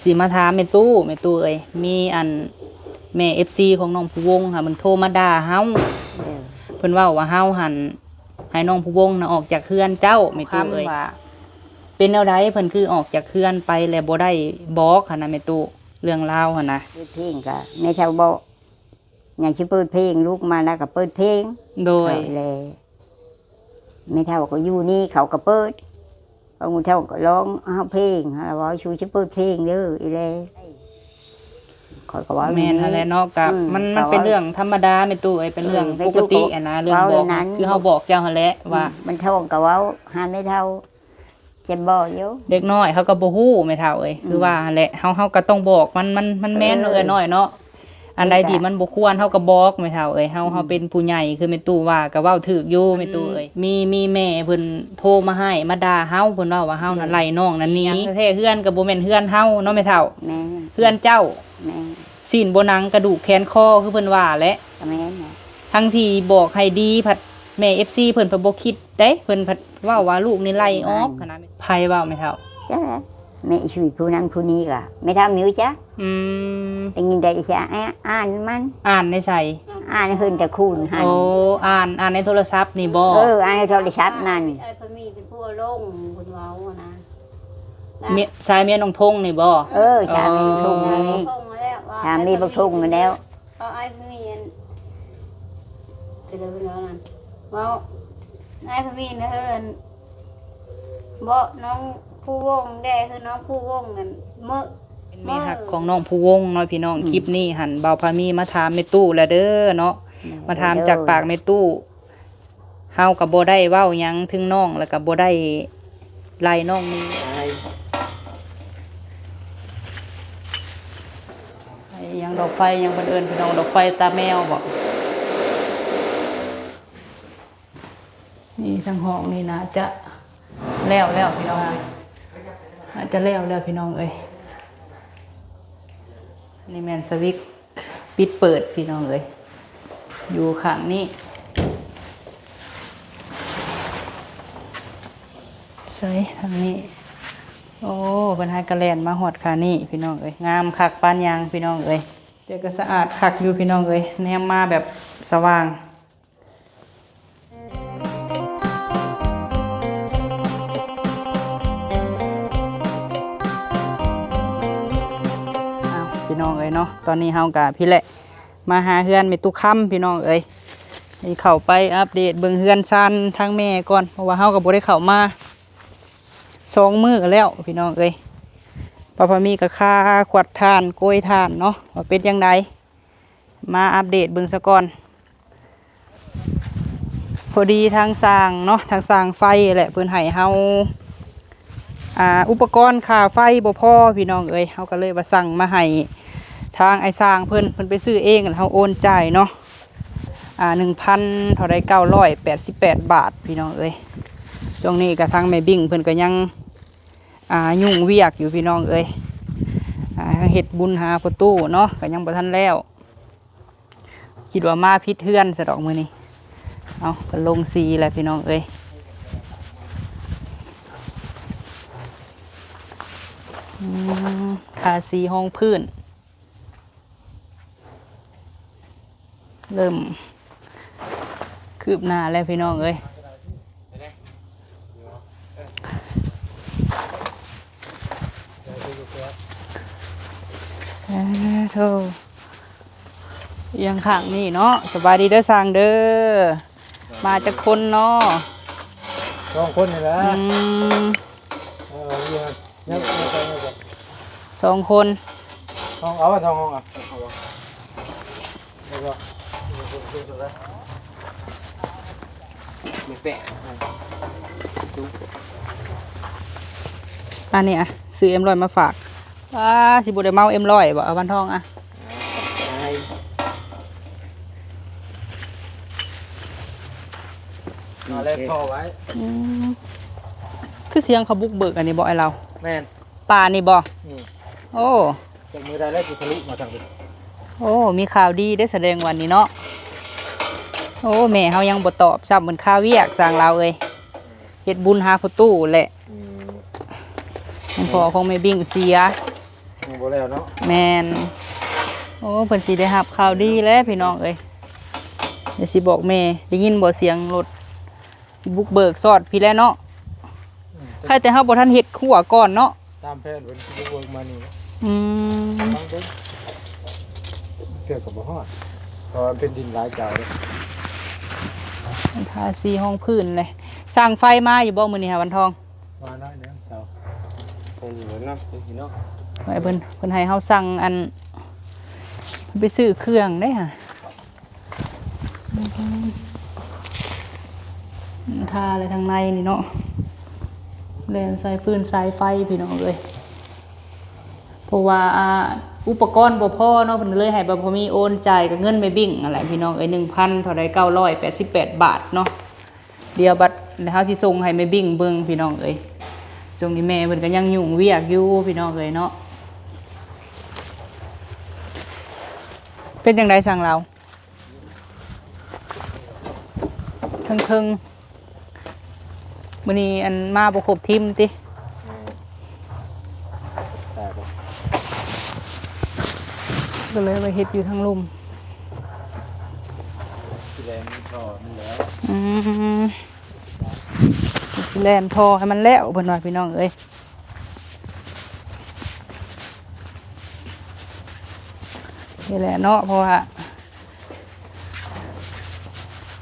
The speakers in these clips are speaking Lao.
ຊິມາຖາມແມ່ຕູ້ ແມ່ຕູ້ເອີຍ ມີອັນແມ່ເອັຟຊີຂອງນ້ອງພູວົງຫັ້ນ ເພິ່ນໂທມາດ່າເຮົາ ເອີ ເພິ່ນເວົ້າວ່າເຮົາຫັ້ນໃຫ້ນ້ອງພູວົງນະອອກຈາກເຮືອນເຈົ້າ ແມ່ຕູ້ເອີຍ ຄຳວ່າ ເປັນແນວໃດເພິ່ນຄືອອກຈາກເຮືອນໄປແລ້ວບໍ່ໄດ້ບອກຫັ້ນນະແມ່ຕູ້ ເລື່ອງລາວຫັ້ນນະ ເປີດເພງກະແມ່ເຖົ້າບອກ ຍັງຊິເປີດເພງ ລຸກມາແລ້ວກໍເປີດເພງ ໂດຍ ແລ້ວແມ່ເຖົ້າກໍຢູ່ນີ້ ເຂົາກໍເປີດ ບາງມື້ເຖົ້າກໍຮ້ອງເຮົາເພງ ເຮົາວ່າ "ຊູຊິເປີດເພງເດີ ອີແລ" ຂ້ອຍກໍເວົ້າ ແມ່ນຫັ້ນແຫຼະເນາະ ກະ ອືມ ມັນ ມັນເປັນເລື່ອງທຳມະດາແມ່ຕູ້ເອີຍ ເປັນເລື່ອງ ເອີ ປົກກະຕິ ແມ່ຕູ້ກໍ ຫັ້ນນະ ເລື່ອງບອກ ເວົ້າແນວນັ້ນ ຄືເຮົາບອກເຈົ້າຫັ້ນແຫຼະ ອືມ ວ່າ ມັນທ້ອງກໍເວົ້າຫາແມ່ເຖົ້າ ເຈັບບໍ່ຢູ່ ເດັກນ້ອຍເຂົາກໍບໍ່ຮູ້ແມ່ເຖົ້າເອີຍ ອືມ ຄືວ່າຫັ້ນແຫຼະ ເຮົາ ເຮົາກໍຕ້ອງບອກ ມັນ ມັນ ມັນແມ່ນ ເອີ ເອື້ອຍນ້ອຍເນາະ ອັນໃດທີ່ມັນບໍ່ຄວນເຮົາກໍບອກແມ່ເຖົ້າເອີຍ ເຮົາ ອືມ ເຮົາເປັນຜູ້ໃຫຍ່ ຄືແມ່ຕູ້ວ່າກໍເວົ້າຖືກຢູ່ ອືມ ແມ່ຕູ້ເອີຍ ມີ ມີແມ່ເພິ່ນໂທມາຮ້າຍມາດ່າເຮົາ ເພິ່ນເວົ້າວ່າເຮົານັ້ນ ເອີ ໄລ່ນ້ອງນັ້ນໜີ ແທ້ເຮືອນກໍບໍ່ແມ່ນເຮືອນເຮົາເນາະແມ່ເຖົ້າ ແມ່ນ ເຮືອນເຈົ້າ ແມ່ນ ຊີ້ນບໍ່ໜັງກະດູກແຂນຄໍ ຄືເພິ່ນວ່າແຫຼະ ກໍແມ່ນແຫຼະ ທັງທີ່ບອກໃຫ້ດີ ພັດແມ່ເອັຟຊີເພິ່ນພັດບໍ່ຄິດເດ້ ເພິ່ນພັດເວົ້າວ່າລູກນີ້ໄລ່ອອກຫັ້ນນະ ໃຜເວົ້າແມ່ເຖົ້າ ຈັກແຫຼະ ແມ່ອີ່ຊຸຍຜູ້ນັ້ນຜູ້ນີ້ກໍ ແມ່ເຖົ້າມີຈັກ ອືມ ໄດ້ຍິນແຕ່ອີສາ ອ່ານມັນ ອ່ານໃນໃສ ອ່ານເຮືອນຕະຄູນຫັ້ນ ໂອ້ ອ່ານ ອ່ານໃນໂທລະສັບນີ້ບໍ່ ເອີ ອ່ານໃນໂທລະສັບນັ້ນ ອ້າຍພະມີເປັນຜູ້ເອົາລົງ ເພິ່ນເວົ້ານະ ເມຍ ຊາຍເມຍນ້ອງທົງນີ້ບໍ່ ເອີ ຊາຍເມຍນ້ອງທົງນີ້ ຊາຍເມຍບັກທົງນັ້ນແຫຼະ ເອົາອ້າຍພະມີອັນ ເປັນເລື່ອງເປັນລາວນັ້ນ ເວົ້າອ້າຍພະມີນະເຮີ້ນ ເບາະນ້ອງພູວົງແດ່ ຄືນ້ອງພູວົງນັ້ນເມີ້ ເປັນແມ່ຮັກຂອງນ້ອງພູວົງເນາະພີ່ນ້ອງ ອືມ ຄລິບນີ້ຫັ້ນ ບ່າວພາມີມາຖາມແມ່ຕູ້ແລ້ວເດີເນາະ ແມ່ນ ມາຖາມຈາກປາກແມ່ຕູ້ ເຮົາກໍບໍ່ໄດ້ເວົ້າຫຍັງເຖິງນ້ອງ ແລ້ວກໍບໍ່ໄດ້ໄລ່ນ້ອງໜີ ໃສ່ຫຍັງ ດອກໄຟຫຍັງເພິ່ນເອີ້ນ ພີ່ນ້ອງ ດອກໄຟຕາແມວບໍ? ນີ້ທາງຫ້ອງນີ້ໜ້າຈະແລ້ວແລ້ວພີ່ນ້ອງເອີຍ ໜ້າຈະແລ້ວແລ້ວພີ່ນ້ອງເອີຍ ນີ້ແມ່ນສະວິດ ປິດເປີດພີ່ນ້ອງເອີຍ ຢູ່ຂ້າງນີ້ ໃສ່ທາງນີ້ ໂອ້ ເພິ່ນຫາກະແລ່ນມາຮອດຂ້າງນີ້ພີ່ນ້ອງເອີຍ ງາມຄັກປານຫຍັງພີ່ນ້ອງເອີຍ ແຕ່ກໍສະອາດຄັກຢູ່ພີ່ນ້ອງເອີຍ ແນມມາແບບສະຫວ່າງ. ອ້າວ ພີ່ນ້ອງເອີຍເນາະ ຕອນນີ້ເຮົາກະພີ້ແຫຼະ ມາຫາເຮືອນແມ່ຕຸຄຳພີ່ນ້ອງເອີຍ ຊິເຂົ້າໄປອັບເດດເບິ່ງເຮືອນຊານທາງແມ່ກ່ອນ ເພາະວ່າເຮົາກໍບໍ່ໄດ້ເຂົ້າມາສອງມື້ແລ້ວພີ່ນ້ອງເອີຍ ປ້າພາມີກໍຄາຂວດຖ່ານ ໂກຍຖ່ານເນາະ ວ່າເປັນຈັ່ງໃດ ມາອັບເດດເບິ່ງສາກ່ອນ ພໍດີທາງຊ່າງເນາະ ທາງຊ່າງໄຟແຫຼະ ເພິ່ນໃຫ້ເຮົາ ອ່າ ອຸປະກອນຄ່າໄຟບໍ່ພໍພີ່ນ້ອງເອີຍ ເຮົາກໍເລີຍວ່າສັ່ງມາໃຫ້ທາງອ້າຍຊ່າງເພິ່ນ ເພິ່ນໄປຊື້ເອງ ແລ້ວເຮົາໂອນຈ່າຍເນາະ ອ່າ ໜຶ່ງພັນເທົ່າໃດ ເກົ້າຮ້ອຍແປດສິບແປດບາດ ພີ່ນ້ອງເອີຍ ຊ່ວງນີ້ກໍທາງແມ່ບິ້ງເພິ່ນກໍຍັງ ອ່າ ຫຍຸ້ງວຽກຢູ່ພີ່ນ້ອງເອີຍ ອ່າ ເຮັດບຸນຫາພໍ່ຕູ້ເນາະ ກໍຍັງບໍ່ທັນແລ້ວ ຄິດວ່າມາຜິດເຮືອນຊະດອກມື້ນີ້ ເອົາ ກໍລົງສີແລ້ວພີ່ນ້ອງເອີຍ ອືມ ທາສີຮອງພື້ນ ເລີ່ມຄືບໜ້າແລ້ວພີ່ນ້ອງເອີຍ ເອີ ໂທ ອຽງຂ້າງນີ້ເນາະ ສະບາຍດີເດີຊ່າງເດີ ມາຈັກຄົນເນາະ? ສອງຄົນນີ້ແຫຼະ ອືມ ເອີ ຢູ່ຫັ້ນ ຍັງ ຍັງ ຍັງ ສອງຄົນ ຫ້ອງ ເອົາ ຫ້ອງ ຫ້ອງ ເອົາ ແລ້ວກໍ ແມ່ແປະ ອັນນີ້ອະ ຊື້ເອັມຮ້ອຍມາຝາກ ວ້າ ຊິບໍ່ໄດ້ເມົາເອັມຮ້ອຍບໍ່ ເອົາວັນທອງອະ ມາແລກທໍ່ໄວ້ ອືມ ຄືສຽງເຂົາບຸກເບີກອັນນີ້ບໍ່ ອ້າຍລາວ? ແມ່ນ ປ່ານີ້ບໍ່? ອືມ ໂອ້ ຈາກມື້ໃດແລ້ວຊິທະລຸມາທາງນີ້? ໂອ້ ມີຂ່າວດີເດ້ ສະແດງວ່ານີ້ເນາະ ໂອ້ ແມ່ເຮົາຍັງບໍ່ຕອບຊ້ຳ ເພິ່ນຄາວຽກ ຊ່າງລາວເອີຍ ເຮັດບຸນຫາພໍ່ຕູ້ແຫຼະ ອືມ ຂອງພໍ່ຂອງແມ່ບິ້ງເສຍ ຍັງບໍ່ແລ້ວເນາະ. ແມ່ນ. ໂອ້ ເພິ່ນຊິໄດ້ຮັບຂ່າວດີແລ້ວພີ່ນ້ອງເອີຍ. ດຽວຊິບອກແມ່ ໄດ້ຍິນບໍ່ສຽງລົດບຸກເບີກຊອດພີ້ແຫຼະເນາະ. ອືມ ໃຄແຕ່ເຮົາບໍ່ທັນເຮັດຂົວກ່ອນເນາະ. ຕາມແຜນເພິ່ນຊິບຸກເບີກມານີ້. ອືມ ເທື່ອກໍບໍ່ຮອດ ເພາະວ່າເປັນດິນຫຼາຍເຈົ້າເດ້. ທາສີຮອງພື້ນເລີຍ. ຊ່າງໄຟມາຢູ່ບໍ່ມື້ນີ້ຫາ ວັນທອງ? ມາໜ້ອຍໜຶ່ງເຈົ້າ. ເພິ່ນຢູ່ເນາະ ເພິ່ນຢູ່ເນາະ. ໄວ້ເພິ່ນ ເພິ່ນໃຫ້ເຮົາສັ່ງອັນ ໄປຊື້ເຄື່ອງເດ້ຫາ. ອືມ ທາແລ້ວທາງໃນນີ້ເນາະ ແລ່ນສາຍຟືນສາຍໄຟພີ່ນ້ອງເອີຍ. ເພາະວ່າ ອ່າ ອຸປະກອນບໍ່ພໍເນາະ ເພິ່ນເລີຍໃຫ້ບ່າວພາມີໂອນຈ່າຍກັບເງິນແມ່ບິ້ງຫັ້ນແຫຼະພີ່ນ້ອງເອີຍ. ໜຶ່ງພັນເທົ່າໃດ ເກົ້າຮ້ອຍແປດສິບແປດບາດເນາະ. ດຽວບັດເຮົາຊິສົ່ງໃຫ້ແມ່ບິ້ງເບິ່ງພີ່ນ້ອງເອີຍ. ຊ່ວງນີ້ແມ່ເພິ່ນກໍຍັງຫຍຸ້ງວຽກຢູ່ພີ່ນ້ອງເອີຍເນາະ. ເປັນຈັ່ງໃດຊ່າງລາວ? ເທິງໆ ມື້ນີ້ອັນມາບໍ່ຄົບທີມຕິ? ແມ່ນ. ກໍເລີຍມາເຮັດຢູ່ທາງລຸ່ມ. ຊິແລ່ນທໍ່ມັນແລ້ວ. ອືມ ຊິແລ່ນທໍ່ໃຫ້ມັນແລ້ວ ເພິ່ນວ່າພີ່ນ້ອງເອີຍ. ນີ້ແຫຼະເນາະ ເພາະວ່າ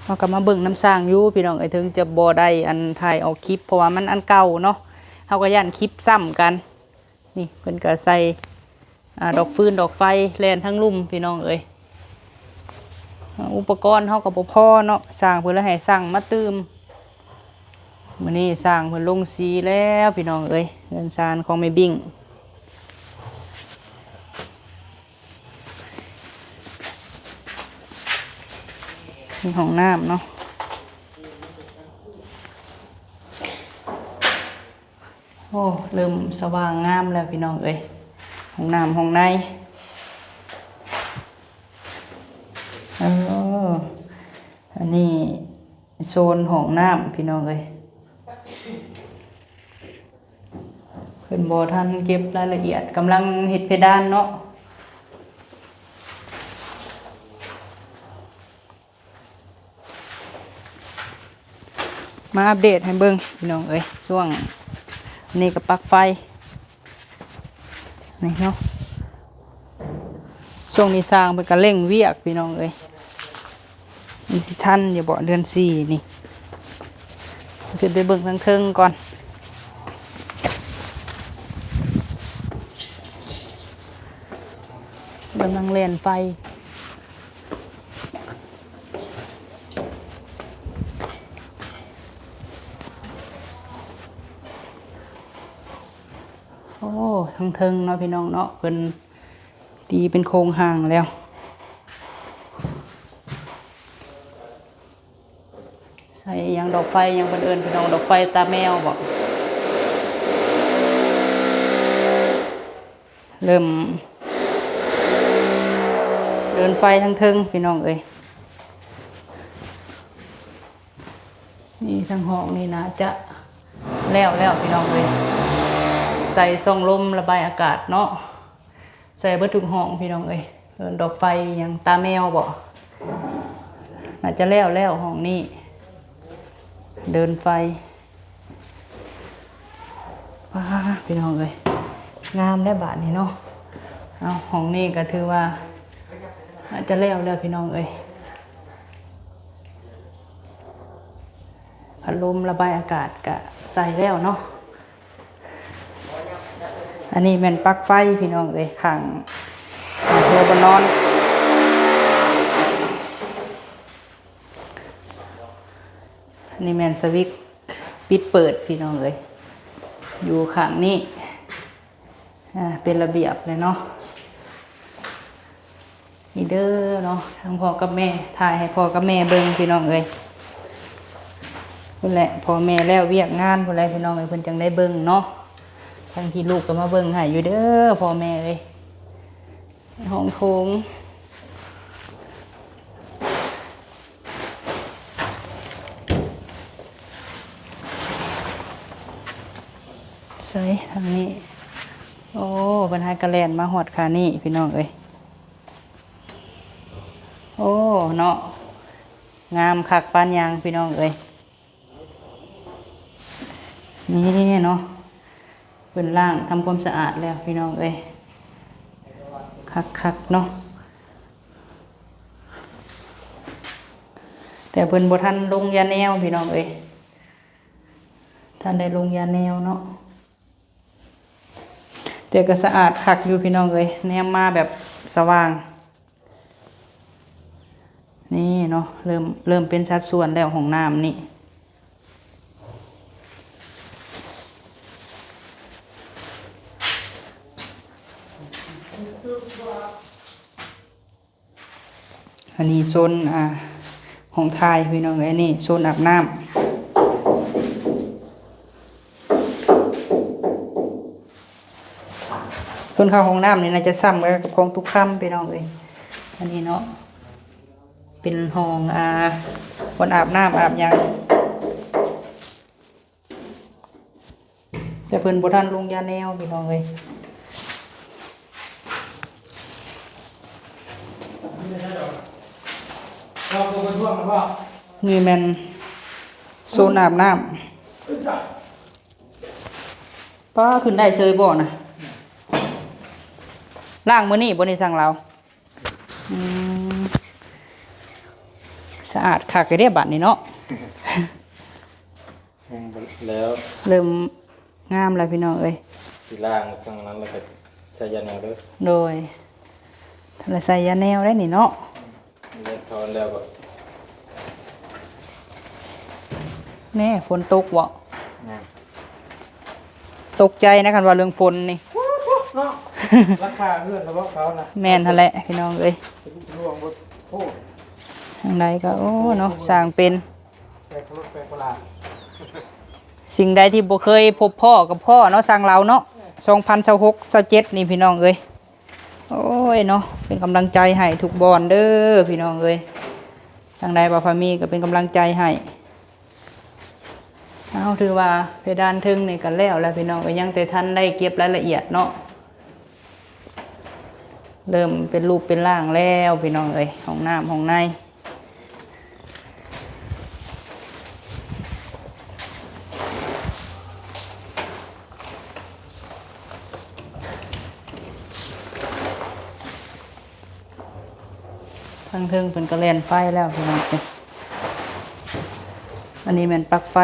ເຮົາກໍມາເບິ່ງນຳຊ່າງຢູ່ພີ່ນ້ອງເອີຍ. ເຖິງຈະບໍ່ໄດ້ອັນຖ່າຍອອກຄລິບ ເພາະວ່າມັນອັນເກົ່າເນາະ ເຮົາກໍຢ້ານຄລິບຊ້ຳກັນ. ນີ້ເພິ່ນກໍໃສ່ ອ່າ ດອກຟືນດອກໄຟແລ່ນທາງລຸ່ມພີ່ນ້ອງເອີຍ. ອ່າ ອຸປະກອນເຮົາກໍບໍ່ພໍເນາະ ຊ່າງເພິ່ນເລີຍໃຫ້ສັ່ງມາຕື່ມ. ມື້ນີ້ຊ່າງເພິ່ນລົງສີແລ້ວພີ່ນ້ອງເອີຍ ເຮືອນຊານຂອງແມ່ບິ້ງ. ມີຫ້ອງນ້ຳເນາະ. ໂອ້ ເລີ່ມສະຫວ່າງງາມແລ້ວພີ່ນ້ອງເອີຍ ຫ້ອງນ້ຳຫ້ອງໃນ. ເອີ ອັນນີ້ ໂຊນຫ້ອງນ້ຳພີ່ນ້ອງເອີຍ. ເພິ່ນບໍ່ທັນເກັບລາຍລະອຽດ ກຳລັງເຮັດເພດານເນາະ. ມາອັບເດດໃຫ້ເບິ່ງພີ່ນ້ອງເອີຍ. ຊ່ວງນີ້ກໍປັກໄຟ ນີ້ເນາະ. ຊ່ວງນີ້ຊ່າງເພິ່ນກໍເລັ່ງວຽກພີ່ນ້ອງເອີຍ. ມັນຊິທັນຢູ່ບໍ່ເດືອນສີ່ນີ້? ຂຶ້ນໄປເບິ່ງທາງເທິງກ່ອນ. ກຳລັງແລ່ນໄຟ. ໂອ້ ທາງເທິງເນາະພີ່ນ້ອງເນາະ ເພິ່ນຕີເປັນໂຄງຮ່າງແລ້ວ. ໃສ່ຫຍັງ ດອກໄຟຫຍັງເພິ່ນເອີ້ນພີ່ນ້ອງ ດອກໄຟຕາແມວບໍ? ເລີ່ມເດີນໄຟທາງເທິງພີ່ນ້ອງເອີຍ. ນີ້ທາງຫ້ອງນີ້ໜ້າຈະແລ້ວແລ້ວພີ່ນ້ອງເອີຍ. ໃສ່ຊ່ອງລົມລະບາຍອາກາດເນາະ ໃສ່ເບິດທຸກຫ້ອງພີ່ນ້ອງເອີຍ. ເອີ້ນດອກໄຟຫຍັງ ຕາແມວບໍ? ໜ້າຈະແລ້ວແລ້ວຫ້ອງນີ້ ເດີນໄຟ. ວ້າ ພີ່ນ້ອງເອີຍ ງາມແລ້ວບາດນີ້ເນາະ. ເອົາ ຫ້ອງນີ້ກໍຖືວ່າໜ້າຈະແລ້ວແລ້ວພີ່ນ້ອງເອີຍ. ພັດລົມລະບາຍອາກາດກະໃສ່ແລ້ວເນາະ. ອັນນີ້ແມ່ນປັກໄຟພີ່ນ້ອງເອີຍ ຂ້າງຫົວບ່ອນນອນ. ອັນນີ້ແມ່ນສະວິດປິດເປີດພີ່ນ້ອງເອີຍ ຢູ່ຂ້າງນີ້. ອ່າ ເປັນລະບຽບເລີຍເນາະ. ນີ້ເດີເນາະ ທາງພໍ່ກັບແມ່ ຖ່າຍໃຫ້ພໍ່ກັບແມ່ເບິ່ງພີ່ນ້ອງເອີຍ. ພຸ້ນແຫຼະ ພໍ່ແມ່ແລ້ວວຽກງານພຸ້ນແຫຼະພີ່ນ້ອງເອີຍ ເພິ່ນຈັ່ງໄດ້ເບິ່ງເນາະ. ທາງທີ່ລູກກໍມາເບິ່ງໃຫ້ຢູ່ເດີພໍ່ແມ່ເອີຍ. ຫ້ອງໂຖງ ໃສ່ທາງນີ້. ໂອ້ ເພິ່ນຫາກະແລ່ນມາຮອດຄານີ້ພີ່ນ້ອງເອີຍ. ໂອ້ ເນາະ ງາມຄັກປານຫຍັງພີ່ນ້ອງເອີຍ. ນີ້ເນາະ ເພິ່ນລ້າງທຳຄວາມສະອາດແລ້ວພີ່ນ້ອງເອີຍ. ຄັກໆເນາະ ແຕ່ເພິ່ນບໍ່ທັນລົງຢາແນວພີ່ນ້ອງເອີຍ. ທັນໄດ້ລົງຢາແນວເນາະ ແຕ່ກໍສະອາດຄັກຢູ່ພີ່ນ້ອງເອີຍ. ແນມມາແບບສະຫວ່າງ ນີ້ເນາະ ເລີ່ມ ເລີ່ມເປັນສັດສ່ວນແລ້ວ ຫ້ອງນ້ຳນີ້. ອັນນີ້ໂຊນ ອ່າ ຫ້ອງຖ່າຍພີ່ນ້ອງເອີຍ. ອັນນີ້ໂຊນອາບນ້ຳ. ເພິ່ນເຂົ້າຫ້ອງນ້ຳນີ້ໜ້າຈະສ່ຳກັບຂອງຕຸກຄຳພີ່ນ້ອງເອີຍ. ອັນນີ້ເນາະ ເປັນຫ້ອງ ອ່າ ບ່ອນອາບນ້ຳອາບຫຍັງ. ແຕ່ເພິ່ນບໍ່ທັນລົງຢາແນວພີ່ນ້ອງເອີຍ. ນີ້ແມ່ນໂຊນອາບນ້ຳ. ປ້າ ຂຶ້ນໄດ້ເຊີຍບໍ່ນະ? ລ້າງມື້ນີ້ບໍ່ນີ້ ຊ່າງລາວ? ອືມ ສະອາດຄັກເດ້ບາດນີ້ເນາະ. ຍັງບໍ່ແລ້ວ ເລີ່ມງາມແລ້ວພີ່ນ້ອງເອີຍ. ຊິລ້າງທາງນັ້ນແລ້ວກໍໃສ່ຢາແນວເດີ. ໂດຍ ແລ້ວໃສ່ຢາແນວໄດ້ນີ້ເນາະ. ແລ້ວຖອນແລ້ວກໍ ແນ່ ຝົນຕົກເບາະ? ແມ່ນ. ຕົກໃຈນະ ຄັນວ່າເລື່ອງຝົນນີ້. ເນາະ ຫຼັງຄາເຮືອນລະເບາະເຂົານະ. ແມ່ນຫັ້ນແຫຼະພີ່ນ້ອງເອີຍ. ທາງໃດກໍ ໂອ້ ເນາະ ສ້າງເປັນ ແປກໂລດແປກປະຫຼາດ. ສິ່ງໃດທີ່ບໍ່ເຄີຍພົບພໍ້ກໍພໍ້ເນາະ ຊ່າງລາວເນາະ. ສອງພັນຊາວຫົກ ຊາວເຈັດນີ້ພີ່ນ້ອງເອີຍ. ໂອ້ຍເນາະ ເປັນກຳລັງໃຈໃຫ້ທຸກບ່ອນເດີພີ່ນ້ອງເອີຍ. ທາງໃດບ່າວພາມີກໍເປັນກຳລັງໃຈໃຫ້. ເອົາ ຖືວ່າເພດານເທິງນີ້ກໍແລ້ວແລ້ວພີ່ນ້ອງເອີຍ. ຍັງແຕ່ທັນໄດ້ເກັບລາຍລະອຽດເນາະ. ເລີ່ມເປັນຮູບເປັນຮ່າງແລ້ວພີ່ນ້ອງເອີຍ. ຫ້ອງນ້ຳຫ້ອງໃນ ທາງເທິງເພິ່ນກໍແລ່ນໄຟແລ້ວພີ່ນ້ອງເອີຍ. ອັນນີ້ແມ່ນປັກໄຟ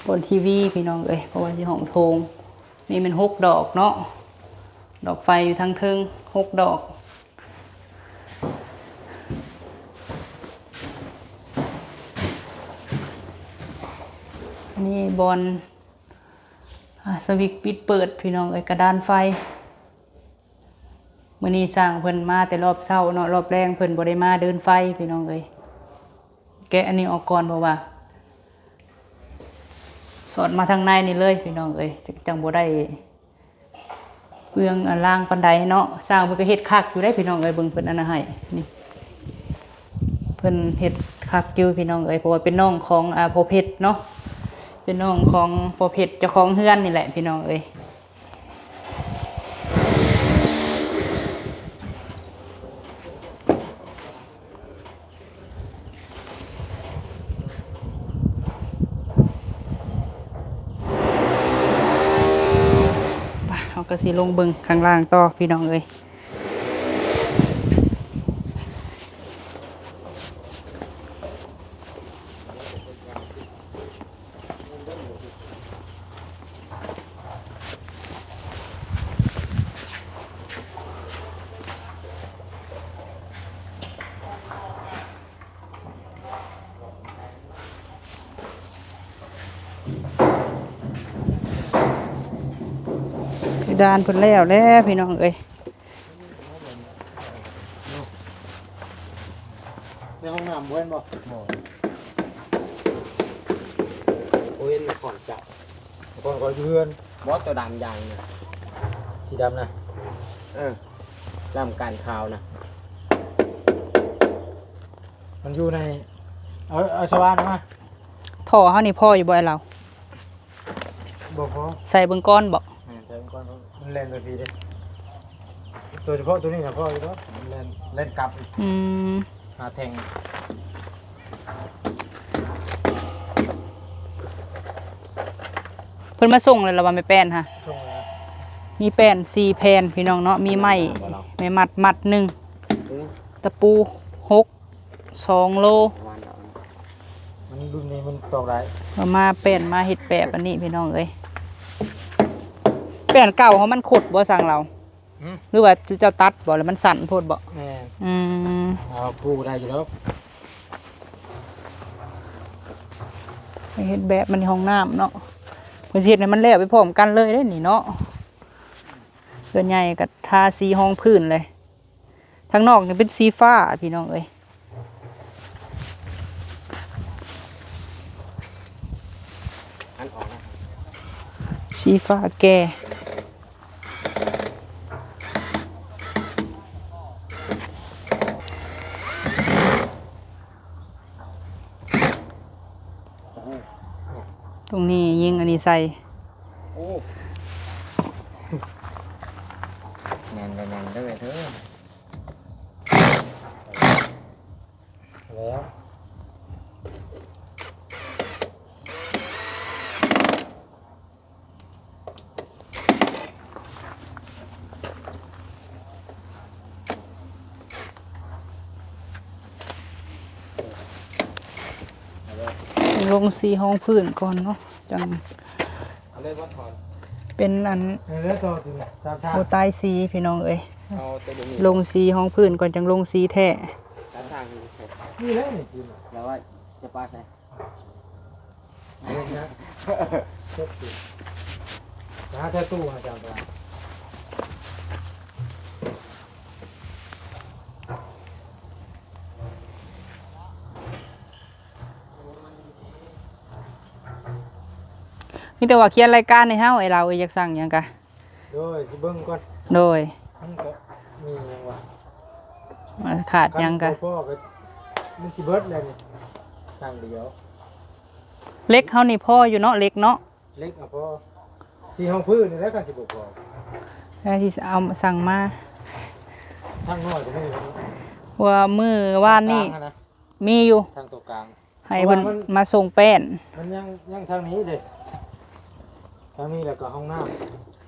ບ່ອນທີວີພີ່ນ້ອງເອີຍ ເພາະວ່າຢູ່ຫ້ອງໂຖງ. ນີ້ແມ່ນຫົກດອກເນາະ ດອກໄຟຢູ່ທາງເທິງຫົກດອກ. ນີ້ບ່ອນ ອ່າ ສະວິດປິດເປີດພີ່ນ້ອງເອີຍ ກະດານໄຟ. ມື້ນີ້ຊ່າງເພິ່ນມາແຕ່ລອບເຊົ້າເນາະ ລອບແລງເພິ່ນບໍ່ໄດ້ມາເດີນໄຟພີ່ນ້ອງເອີຍ. ແກະອັນນີ້ອອກກ່ອນ ເພາະວ່າສອດມາທາງໃນນີ້ເລີຍພີ່ນ້ອງເອີຍ ຈັ່ງບໍ່ໄດ້ເປືອງອາລາງປານໃດເນາະ. ຊ່າງເພິ່ນກໍເຮັດຄັກຢູ່ເດ້ພີ່ນ້ອງເອີຍ. ເບິ່ງເພິ່ນອັນນັ້ນໃຫ້ນີ້ ເພິ່ນເຮັດຄັກຢູ່ພີ່ນ້ອງເອີຍ ເພາະວ່າເປັນນ້ອງຂອງ ອ່າ ພໍ່ເພັດເນາະ ເປັນນ້ອງຂອງພໍ່ເພັດເຈົ້າຂອງເຮືອນນີ້ແຫຼະພີ່ນ້ອງເອີຍ. ໄປ ເຮົາກໍຊິລົງເບິ່ງຂ້າງລ່າງຕໍ່ພີ່ນ້ອງເອີຍ. ເພດານເພິ່ນແລ້ວແລ້ວພີ່ນ້ອງເອີຍ. ໃນຫ້ອງນ້ຳບໍ່ເຫັນບໍ່? ບໍ່ ບໍ່ເຫັນ. ນະຄອນຈັກ ນະຄອນກໍຢູ່ເຮືອນ. ບໍ່ ຕົວດຳຢ່າງນະ ສີດຳນະ. ເອີ ລຳການຂາວນະ ມັນຢູ່ໃນ ເອົາ ເອົາສະຫວ່ານມາ. ທໍ່ເຮົານີ້ພໍຢູ່ບໍ່ ອ້າຍລາວ? ບໍ່ພໍ. ໃສ່ເບິ່ງກ່ອນບໍ? ແມ່ນ ໃສ່ເບິ່ງ ແລ່ນໄປພີ້ເດ້ ໂດຍສະເພາະໂຕນີ້ນະ ພໍຢູ່ດອກ ມັນແລ່ນ ແລ່ນກັບອີກ ອືມ ຫາແທ່ງ ເພິ່ນມາສົ່ງແລ້ວລະວ່າ ແມ່ແປ້ນຫະ ສົ່ງແລ້ວ ມີແປ້ນສີ່ແຜ່ນພີ່ນ້ອງເນາະ ມີໄມ້ ໄມ້ມັດມັດໜຶ່ງ ເອີ ຕະປູຫົກ ສອງໂລ ມັນລຸ້ນນີ້ມັນຕອກໄດ້ ເອົາມາແປ້ນມາເຮັດແປບອັນນີ້ພີ່ນ້ອງເອີຍ ແປ້ນເກົ່າເຮົາມັນຄົດບໍ່ ຊ່າງລາວ ຫືມ ຫຼືວ່າເຈົ້າຕັດບໍ່ ແລ້ວມັນສັ້ນໂພດບໍ່ ແມ່ນ ອືມ ເອົາປູໄດ້ຢູ່ດອກ ເຮັດແບບມັນຫ້ອງນ້ຳເນາະ ເພິ່ນຊິເຮັດໃຫ້ມັນແລ້ວໄປພ້ອມກັນເລີຍເດ້ນີ້ເນາະ ເຮືອນໃຫຍ່ກໍທາສີຮອງພື້ນເລີຍ ທາງນອກນີ້ເປັນສີຟ້າພີ່ນ້ອງເອີຍ ອັນອອກນະ ສີຟ້າແກ່ ຕົງນີ້ຍິງອັນນີ້ໃສ່ ໂອ້ ແໜ້ນເດີ ແໜ້ນເດີເທີ ແລ້ວ ລົງສີຮອງພື້ນກ່ອນເນາະ ຈັ່ງ ເອົາເລີຍ ເປັນອັນ ເອົາເລີຍ ຕໍ່ ຕາມທາງ ບໍ່ຕາຍສີພີ່ນ້ອງເອີຍ ເອົາແຕ່ບໍ່ມີ ລົງສີຮອງພື້ນກ່ອນ ຈັ່ງລົງສີແທ້ ຕາມທາງນີ້ ນີ້ແຫຼະນີ້ ແລ້ວວ່າຈະປາໃສ ເຮັດຫຍັງ ເຮັດຫຍັງ ໄປຫາແທ້ຕູ້ຫາຈານໄປ ມີແຕ່ວ່າຂຽນລາຍການໃຫ້ເຮົາ ໄອ້ລາວເອີຍ ຢາກສັ່ງຫຍັງກະ ໂດຍ ຊິເບິ່ງກ່ອນ ໂດຍ ມັນກະມີຫຍັງວະ ມັນຂາດຫຍັງກະ ຄັນບໍ່ພໍກໍມັນຊິເບິດແລ້ວນີ້ ຕັ້ງດຽວ ເຫຼັກເຮົານີ້ພໍຢູ່ເນາະ ເຫຼັກເນາະ ເຫຼັກນະພໍ ສີ່ຫ້ອງພື້ນນີ້ແຫຼະ ຄັນຊິບໍ່ພໍ ແລ້ວຊິເອົາສັ່ງມາ ທາງນ້ອຍກໍມີ ວ່າມື້ວານນີ້ ທາງກາງຫັ້ນນະ ມີຢູ່ ທາງຕົວກາງ ໃຫ້ເພິ່ນ ເພາະວ່າມັນ ມາສົ່ງແປ້ນ ມັນຍັງ ຍັງທາງນີ້ເດ້ ທາງນີ້ແລ້ວກໍຫ້ອງນ້ຳ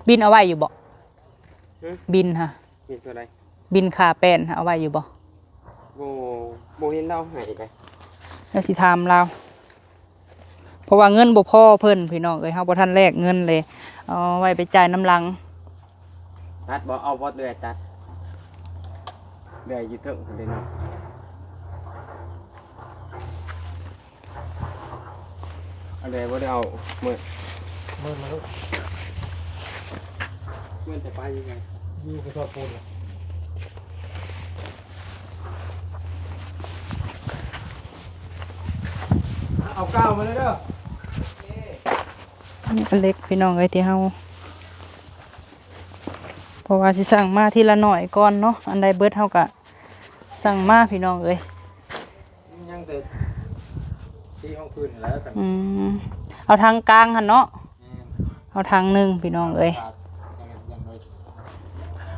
ບິນເອົາໄວ້ຢູ່ບໍ່? ຫຶ? ບິນຫະ ບິນເທົ່າໃດ? ບິນຄ່າແປ້ນຫະ ເອົາໄວ້ຢູ່ບໍ່? ບໍ່ ບໍ່ເຫັນລາວໃຫ້ເດ້ ແລ້ວຊິຖາມລາວ ເພາະວ່າເງິນບໍ່ພໍເພິ່ນ ພີ່ນ້ອງເອີຍ ເຮົາບໍ່ທັນແລກເງິນເລີຍ ເອົາໄວ້ໄປຈ່າຍນຳຫຼັງ ຕັດບໍ່? ເອົາບໍ່ເລື່ອຍຕັດ? ເລື່ອຍຢູ່ເທິງພຸ້ນເດ້ເນາະ ອັນໃດບໍ່ໄດ້ເອົາ ເມີດ ເມີດມາລູກ ເມີດຈະໄປຢູ່ໄສ? ຢູ່ກະສອບປູນ ເອົາກ້າວມາເລີຍເດີ ອັນເລັກພີ່ນ້ອງເອີຍ ທີ່ເຮົາ ເພາະວ່າຊິສັ່ງມາທີລະໜ້ອຍກ່ອນເນາະ ອັນໃດເບິດເຮົາກະສັ່ງມາພີ່ນ້ອງເອີຍ ຍັງແຕ່ສີ່ຫ້ອງພື້ນແຫຼະ ອືມ ເອົາຖັງກາງຫັ້ນເນາະ ແມ່ນ ເອົາຖັງໜຶ່ງພີ່ນ້ອງເອີຍ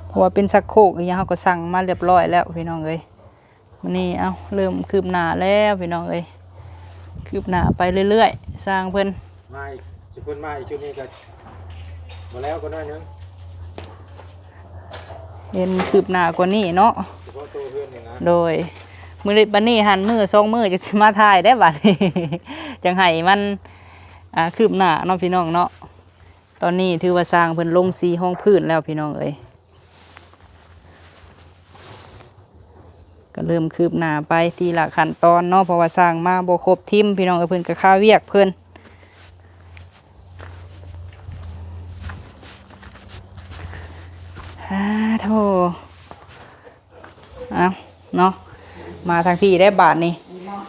ເພາະວ່າເປັນຊັກໂຄກອີ່ຫຍັງເຮົາກໍສັ່ງມາລຽບຮ້ອຍແລ້ວພີ່ນ້ອງເອີຍ ມື້ນີ້ ເອົ້າ ເລີ່ມຄືບໜ້າແລ້ວພີ່ນ້ອງເອີຍ ຄືບໜ້າໄປເລື້ອຍໆ ຊ່າງເພິ່ນ ມາອີກ ຊິເພິ່ນມາອີກຊຸດນີ້ກໍບໍ່ແລ້ວກໍໜ້ອຍໜຶ່ງ ເຫັນຄືບໜ້າກວ່ານີ້ເນາະ ສະເພາະໂຕເຮືອນນີ້ນະ ໂດຍ ມື້ນີ້ ບັດນີ້ຫັ້ນ ມື້ສອງມື້ຈັ່ງຊິມາຖ່າຍໄດ້ບັດນີ້ ຈັ່ງໃຫ້ມັນ ອ່າ ຄືບໜ້າເນາະ ພີ່ນ້ອງເນາະ ຕອນນີ້ຖືວ່າຊ່າງເພິ່ນລົງສີຮອງພື້ນແລ້ວພີ່ນ້ອງເອີຍ ກໍເລີ່ມຄືບໜ້າໄປທີລະຂັ້ນຕອນເນາະ ເພາະວ່າຊ່າງມາບໍ່ຄົບທີມພີ່ນ້ອງເອີຍ ເພິ່ນກໍຄາວຽກເພິ່ນ ອາ ໂທ້ ເອົາເນາະ ມາທາງພີ້ໄດ້ບາດນີ້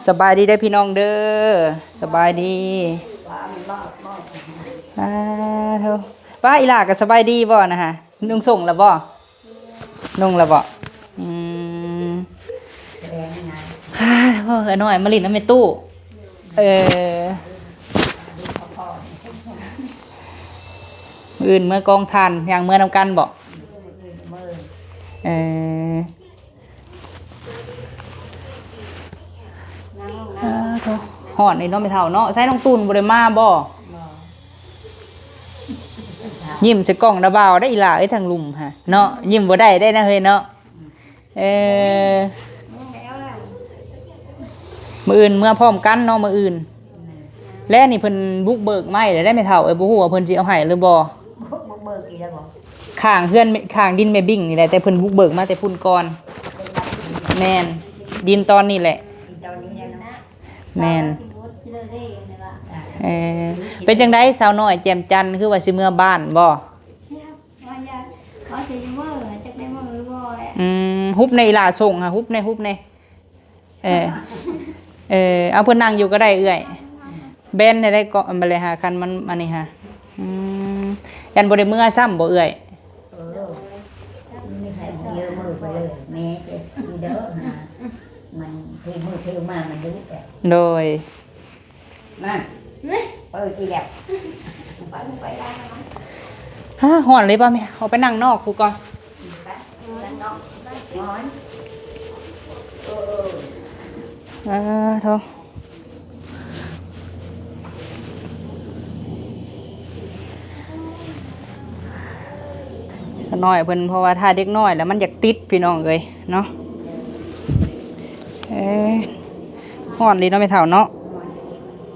ສະບາຍດີເດີພີ່ນ້ອງເດີ ສະບາຍດີ ອາ ໂທ້ ປ້າ ອີ່ຫຼ້າກໍສະບາຍດີບໍ່ນະຫະ ນຸ່ງສົ້ງແລ້ວບໍ່? ນຸ່ງແລ້ວບໍ່? ອືມ ໂອ້ຍ ນ້ອຍມາຫຼິ້ນນຳແມ່ຕູ້ ເອີ ມາ ອື່ນເມືອກອງຖ່ານ ຍ່າງເມືອນຳກັນບໍ? ເອີ ຮ້ອນນີ້ເນາະແມ່ເຖົ້າເນາະ. ໃສນ້ອງຕູນບໍ່ໄດ້ມາບໍ? ຍິ້ມໃສ່ກ້ອງນະບ່າວໄດ້ອີ່ຫຼ້າເອີຍ ທາງລຸ່ມຫະເນາະ. ຍິ້ມບໍ່ໄດ້ໄດ້ນະເຮີຍເນາະ. ເອີ ມື້ອື່ນເມືອພ້ອມກັນເນາະ ມື້ອື່ນ. ແລະນີ້ເພິ່ນບຸກເບີກໄມ້ແລ້ວໄດ໋ແມ່ເຖົ້າເອີຍ, ບໍ່ຮູ້ວ່າເພິ່ນຊິເອົາໃຫ້ຫຼືບໍ່. ບຸກເບີກອີກແລ້ວບໍ? ຂ້າງເຮືອນ ຂ້າງດິນແມ່ບິ້ງນີ້ແຫຼະ, ແຕ່ເພິ່ນບຸກເບີກມາແຕ່ພຸ້ນກ່ອນ. ແມ່ນ ດິນຕອນນີ້ແຫຼະ. ດິນຕອນນີ້ແຫຼະເນາະ. ແມ່ນ. ເອີ ເປັນຈັ່ງໃດສາວນ້ອຍແຈ່ມຈັນ ຄືວ່າຊິເມືອບ້ານບໍ? ວ່າຢາກ ວ່າຊິຢູ່ເມືອ ຈັກໄດ້ເມືອຫຼືບໍ່ແຫຼະ. ອືມ ຮຸບແດ່ອີ່ຫຼ້າ ສົ່ງຫາ ຮຸບແດ່ ຮຸບແດ່. ເອີ ເອີ ເອົາເພິ່ນນັ່ງຢູ່ກໍໄດ້ເອື້ອຍ. ແບນໃຫ້ໄດ້ເກາະ ອັນບັດແລະຫາ ຄັນມັນອັນນີ້ຫາ. ອືມ ຢ້ານບໍ່ໄດ້ເມືອຊ້ຳບໍ່ເອື້ອຍ? ເອີ ມີໃຜເມືອໄປເລີຍ ແມ່ຈະຢູ່ເດີ ມັນເທມືເທມາ ມັນດຸແຫຼະ. ໂດຍ. ມາ ເປີດອີກແລ້ວ. ໄປ ໄປລ້າງ. ຮະ ຮ້ອນເລີຍບໍ່ແມ່? ເອົາໄປນັ່ງນອກພຸ້ນກ່ອນ. ໄປ ນັ່ງນອກ ຮ້ອນ. ເອີ ເອີ ເອີ ໂທ. ສາວນ້ອຍເພິ່ນ ເພາະວ່າຖ້າເດັກນ້ອຍແລ້ວມັນຢາກຕິດ ພີ່ນ້ອງເອີຍເນາະ. ເອີ ຮ້ອນເລີຍເນາະແມ່ເຖົ້າເນາະ. ຮ້ອນ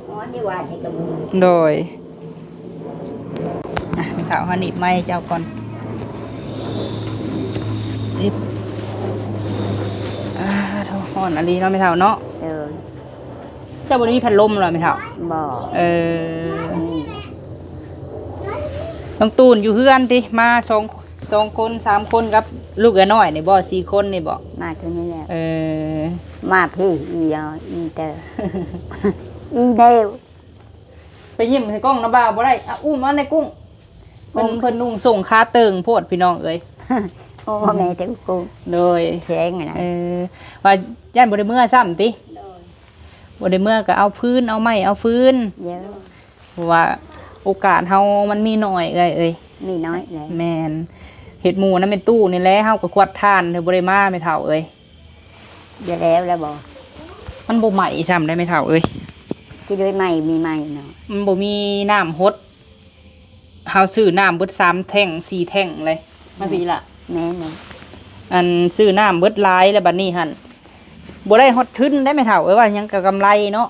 ຮ້ອນຢູ່ວັດນີ້ກໍມີ. ໂດຍ. ອ່ະ ແມ່ເຖົ້າ ເຮົາໜີບໄມ້ເຈົ້າກ່ອນ. ອ່າ ໂທ້ ຮ້ອນອີ່ຫຼີເນາະແມ່ເຖົ້າເນາະ. ເອີ ເຈົ້າບໍ່ໄດ້ມີພັດລົມເຫຼືອແມ່ເຖົ້າ? ບໍ່. ເອີ ອືມ ນ້ອງຕູນຢູ່ເຮືອນຕິ? ມາສອງ ສອງຄົນ ສາມຄົນກັບລູກເອື້ອຍນ້ອຍນີ້ບໍ? ສີ່ຄົນນີ້ບໍ? ມາເທົ່ານີ້ແຫຼະ. ເອີ ມາພີ້ ອີ ອີແຕ່ ອີແນວ ໄປຍິ້ມໃສ່ກ້ອງນຳບ່າວບໍ່ໄດ້. ອ່ະ ອຸ້ມເອົາແດ່ກຸ້ງ. ເພິ່ນ ໂອ້ ເພິ່ນນຸ່ງສົ້ງຂາເຕີງໂພດ ພີ່ນ້ອງເອີຍ. ໂອ້ ແມ່ເຕັມກຸ້ງ. ໂດຍ. ແຂງນະ. ເອີ ວ່າຢ້ານບໍ່ໄດ້ເມືອຊ້ຳຕິ? ໂດຍ. ບໍ່ໄດ້ເມືອກໍເອົາຟືນ ເອົາໄມ້ ເອົາຟືນ. ເອີ ເພາະວ່າໂອກາດເຮົາມັນມີໜ້ອຍ ເອື້ອຍເອີຍ. ມີໜ້ອຍແຫຼະ. ແມ່ນ. ເຮັດໝູ່ນຳແມ່ຕູ້ນີ້ແຫຼະ ເຮົາກໍກວດຖ່ານ ເທື່ອບໍ່ໄດ້ມາແມ່ເຖົ້າເອີຍ. ຈະແລ້ວແລ້ວບໍ່? ມັນບໍ່ໄໝ້ຊ້ຳໄດ໋ແມ່ເຖົ້າເອີຍ. ຊິໄດ້ໄໝ້ ມີໄໝ້ເນາະ. ມັນບໍ່ມີນ້ຳຫົດ. ເຮົາຊື້ນ້ຳເບິດສາມແທ້ງ ສີ່ແທ້ງເລີຍ. ມາພີ້ລະ. ແມ່ນ. ອັນຊື້ນ້ຳເບິດຫຼາຍແລ້ວ ບັດນີ້ຫັ້ນບໍ່ໄດ້ຮອດທຶນໄດ໋ແມ່ເຖົ້າເອີຍ. ວ່າຫຍັງກໍກຳໄລເນາະ.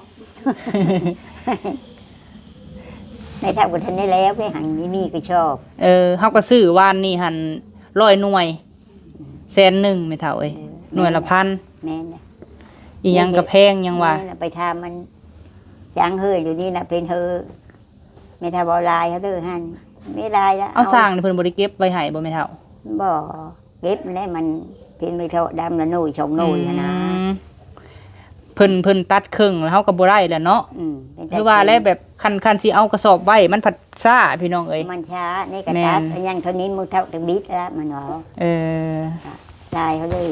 ແມ່ເຖົ້າກໍທັນໄດ້ແລ້ວ ໄປຫັ້ນມີ ມີກະຊອບ. ເອີ ເຮົາກໍຊື້ວານນີ້ຫັ້ນຮ້ອຍໜ່ວຍ ແສນໜຶ່ງແມ່ເຖົ້າເອີຍ. ເອີ ໜ່ວຍລະພັນ. ແມ່ນ. ອີ່ຫຍັງກໍແພງຫຍັງວ່າ. ແມ່ນ ໄປຖາມມັນຈາງເຮີຢູ່ນີ້ນະ ເປັນເຮີ ແມ່ເຖົ້າເວົ້າຫຼາຍເຮົາເດີຫັ້ນ ມີຫຼາຍລະ. ເອົາ ເອົາ ສ້າງນີ້ເພິ່ນບໍ່ໄດ້ເກັບໄວ້ໃຫ້ບໍ່ແມ່ເຖົ້າ? ບໍ່ ເກັບແລ້ວ ມັນເປັນໄມ້ເທາະດຳລະໜ່ວຍສອງໜ່ວຍຫັ້ນນະ. ອືມ ເພິ່ນ ເພິ່ນຕັດເຄິ່ງແລ້ວເຮົາກໍບໍ່ໄດ້ແລ້ວເນາະ. ອືມ ຄືວ່າແຫຼະ ແບບຄັນ ຄັນຊິເອົາກະສອບໄວ້ ມັນພັດຊ້າພີ່ນ້ອງເອີຍ. ມັນຊ້າ ນີ້ກະ ແມ່ນ ຕັດ ຍັງເທົ່ານີ້ ມື້ເຖົ້າຕະບິດລະ ມັນວ່າ. ເອີ ຫຼາຍເຮົາເລີຍ